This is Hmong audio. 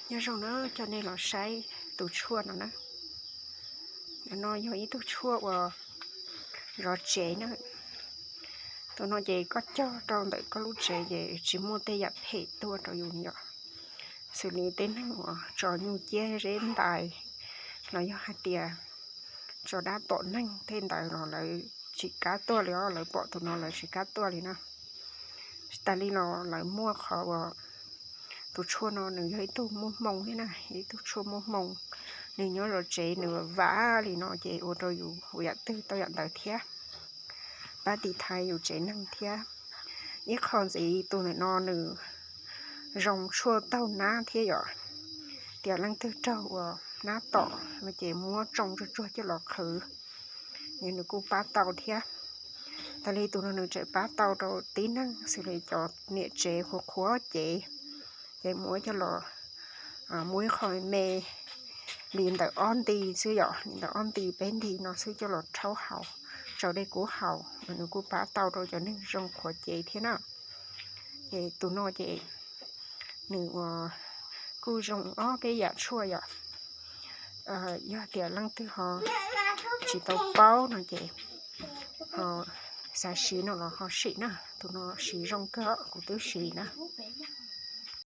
Nyob zoo na, coj nej los saib tus tshuaj no na. No yog ib tug tshuaj uas zov tsev na. Tus no ces koj cog rau ntawm koj lub tsev ces tsis muaj tej yam phem tuaj rau yus yom. Xws li tej neeg uas tso nyuj ciab zeb ntais los yog hais tias tso dab tom neeg tej ntawd los lawv tsis kam tuaj li os, lawv pom tus no lawv tsis kam tuaj li na. Tas li los lawv muaj qhov uas tus tshuaj no nws yog ib tug muaj hmoo thiab na, ib tug tshuaj muaj hmoo, nws nyob zov tsev nws vam li no ces ua rau yus ua yam twg tau yam ntawd thiab, pab tiv thaiv yus tsev neeg thiab. Ib qho ntxiv tus ntawm no nws zoo tshuaj taug nab thiab yom. Tias leej twg raug uas nab tom no ces muab tsoo tsuag tsuag coj los qhwv, nws kuj pab tau thiab. Tas li tus no nws tseem pab tau rau tib neeg xws li cov niam tsev qhuav qhuav cev, ces muab coj los, muab ib qho me li ntawm ob nti xwb yom, li ntawm ob nti peb nti no xwb coj los rhaub haus, tsau dej kub haus, nws kuj pab tau rau cov neeg zoo qhuav cev thiab na. Ces tus no ces nws kuj zoo ob peb yam tshuaj yom. Yog tias leej twg ho tsis tau paub no ces ho xav siv no los ho sim na, tus no siv zoo kawg, kuv twb siv na.